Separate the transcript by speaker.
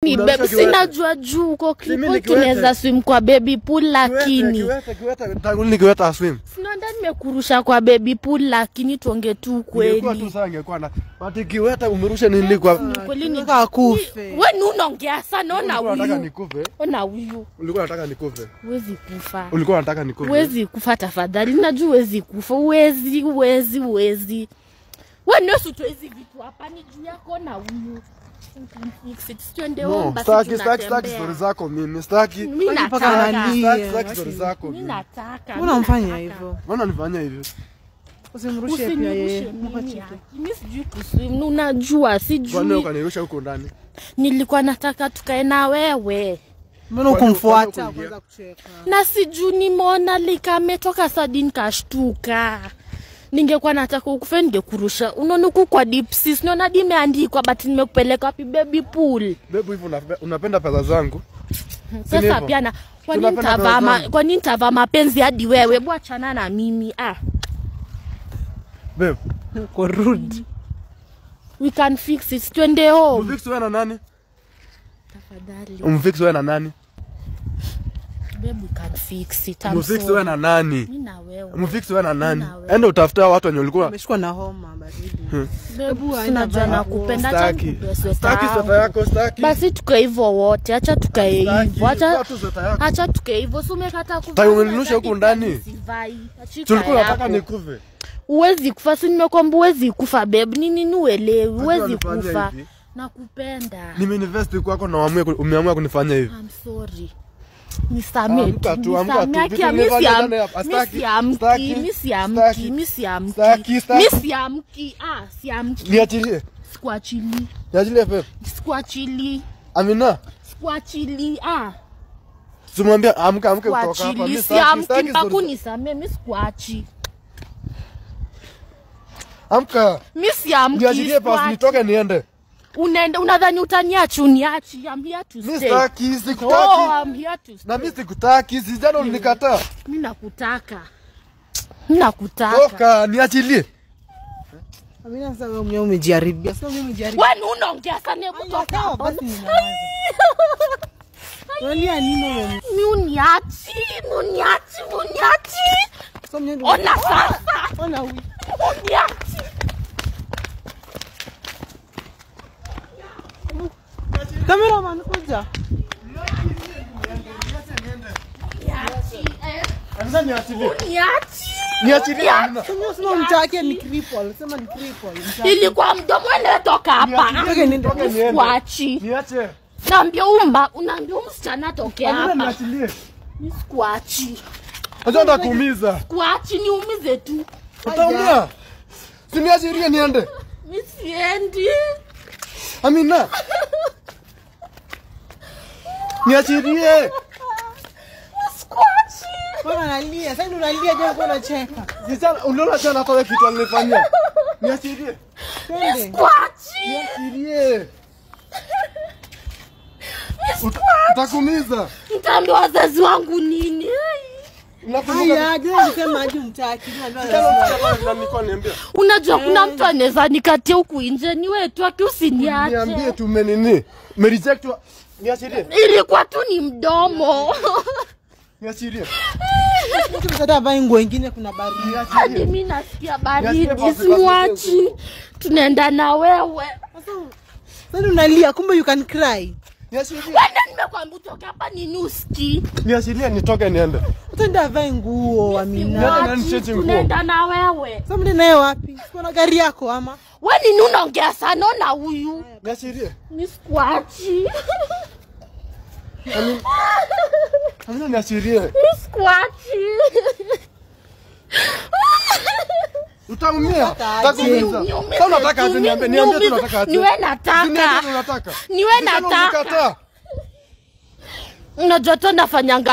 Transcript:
Speaker 1: Ni babe, sina jua juu uko cripple, tunaweza swim kwa baby pool lakini.
Speaker 2: Tangu nini kiwete swim?
Speaker 1: Sina ndani nimekurusha kwa baby pool lakini tuonge tu kweli.
Speaker 2: Ningekuwa tu sawa ingekuwa na. But kiwete umerusha nini kwa
Speaker 1: kweli ni
Speaker 3: akufe.
Speaker 1: Wewe ni unaongea sana, ona huyu.
Speaker 2: Unataka nikufe?
Speaker 1: Ona huyu.
Speaker 2: Ulikuwa unataka nikufe?
Speaker 1: Huwezi kufa.
Speaker 2: Ulikuwa unataka nikufe?
Speaker 1: Huwezi kufa tafadhali. Najua huwezi kufa. Huwezi, huwezi, huwezi. Wewe ndio usitoe hizi vitu hapa ni juu yako na huyu.
Speaker 2: No, staki, staki, staki story zako mimi, staki.
Speaker 1: Mimi nataka.
Speaker 2: Staki, staki story zako mimi.
Speaker 1: Nataka.
Speaker 3: Mbona unamfanya hivyo?
Speaker 2: Mbona unanifanya hivyo?
Speaker 3: Usimrushie pia yeye.
Speaker 1: Mimi sijui kuswim, unajua sijui.
Speaker 2: Kwa nini ukanirusha huko ndani?
Speaker 1: Nilikuwa nataka tukae na wewe.
Speaker 3: Mbona ukumfuata kwanza kucheka?
Speaker 1: Na sijui nimeona lika ametoka sadi nikashtuka. Ningekuwa nataka ukufe ningekurusha. Unaona huku kwa deep sea, unaona hadi imeandikwa but nimekupeleka wapi baby pool.
Speaker 2: Baby hivyo unapenda pesa zangu.
Speaker 1: Sasa pia na kwa nini nitavaa mapenzi hadi wewe? Hebu achana na mimi. Ah.
Speaker 2: Babe,
Speaker 3: uko rude.
Speaker 1: We can fix it. Twende home.
Speaker 2: Umfix wewe na nani?
Speaker 1: Tafadhali.
Speaker 2: Umfix wewe na nani?
Speaker 1: Babe, we can fix it.
Speaker 2: Umfix wewe na nani?
Speaker 1: Mimi na wewe.
Speaker 2: Umfix wewe na nani? Enda utafuta watu wenye ulikuwa.
Speaker 3: Umeshikwa na homa baridi.
Speaker 1: Babe, sinajua nakupenda, acha nikupe sweta.
Speaker 2: Staki sweta yako, staki.
Speaker 1: Basi tukae hivyo wote, acha tukae hivyo. Acha tukae hivyo. Si umekataa kuvaa.
Speaker 2: Tai umenirusha huku ndani. Tulikuwa tunataka nikufe.
Speaker 1: Huwezi kufa, si nimekwambia huwezi kufa babe. Nini ni uelewi? Huwezi kufa. Nakupenda.
Speaker 2: Nimeinvest kwako na umeamua kunifanya hivi.
Speaker 1: I'm sorry. Nisamee.
Speaker 2: Amka tu, amka tu.
Speaker 1: Mimi siamki. Ah, siamki.
Speaker 2: Niachilie.
Speaker 1: Sikuachili.
Speaker 2: Niachilie babe.
Speaker 1: Sikuachili.
Speaker 2: Amina.
Speaker 1: Sikuachili. Ah.
Speaker 2: Simwambia amka, amka kutoka hapa.
Speaker 1: Mimi siamki mpaka unisamee, mimi sikuachi.
Speaker 2: Amka.
Speaker 1: Mimi siamki.
Speaker 2: Niachilie basi nitoke niende.
Speaker 1: Unaenda unadhani utaniacha, uniachi. I'm here to stay.
Speaker 2: Mimi sitaki, sikutaki.
Speaker 1: Oh, I'm here to stay.
Speaker 2: Na mimi sikutaki, sijana ulinikataa.
Speaker 1: Mimi nakutaka. Mimi nakutaka.
Speaker 2: Toka, niachilie.
Speaker 3: Amina sasa wewe mwenyewe umejiharibia. Sasa mimi umejiharibia.
Speaker 1: Wewe unaongea sana kutoka hapa.
Speaker 3: Basi unalia nini wewe?
Speaker 1: Mimi uniachi, uniachi, uniachi. Ona sasa.
Speaker 3: Ona huyu.
Speaker 1: Uniachi.
Speaker 3: Cameraman kuja.
Speaker 2: Niachilie.
Speaker 3: Sema mtake ni cripple, sema ni cripple.
Speaker 1: Ilikuwa mdomo toka hapa. Nisikuachi.
Speaker 2: Niache.
Speaker 1: Naambia umba, unaambia msichana toke hapa.
Speaker 2: Niachilie.
Speaker 1: Nisikuachi.
Speaker 2: Unajua nitakuumiza.
Speaker 1: Sikuachi, niumize tu.
Speaker 2: Utaumia. Si niachilie niende.
Speaker 1: Mimi siendi.
Speaker 2: Amina. Niachilie.
Speaker 1: Sikuachi.
Speaker 3: Mbona unalia? Sasa unalia je, uko unacheka?
Speaker 2: Sasa unaona tena hata wewe kitu alinifanyia. Niachilie.
Speaker 1: Sikuachi.
Speaker 2: Niachilie. Nitakuumiza.
Speaker 1: Nitaambia wazazi wangu nini?
Speaker 3: Haya, je, unasema aje mtaki?
Speaker 1: Unajua kuna mtu anaweza nikatie huku nje, ni wewe tu akiusiniache.
Speaker 2: Niambie tu umenini? Umereject. Niachilie.
Speaker 1: Ilikuwa tu ni mdomo.
Speaker 2: Niachilie.
Speaker 3: Mtu msada vae nguo nyingine kuna baridi.
Speaker 1: Hadi mimi nasikia baridi, simuachi. Tunaenda na wewe.
Speaker 3: Sasa unalia, kumbe you can cry.
Speaker 2: Niachilie.
Speaker 1: Wewe nimekwambia utoke hapa ni uski.
Speaker 2: Niachilie nitoke niende.
Speaker 3: Utaenda vae nguo Amina.
Speaker 1: Tunaenda na wewe.
Speaker 3: Sasa mimi naye wapi? Siko na gari yako ama?
Speaker 1: Wewe nini unaongea sana na huyu?
Speaker 2: Niachilie.
Speaker 1: Nisikuachi.
Speaker 2: Amina niachilie.
Speaker 1: Nisikuachi.
Speaker 2: Utaumia. Utakuumiza. Sasa unataka aje niambie, niambie tu unataka aje.
Speaker 1: Niwe nataka.
Speaker 2: Niambie unataka.
Speaker 1: Niwe nataka. Unajua tu nafanyanga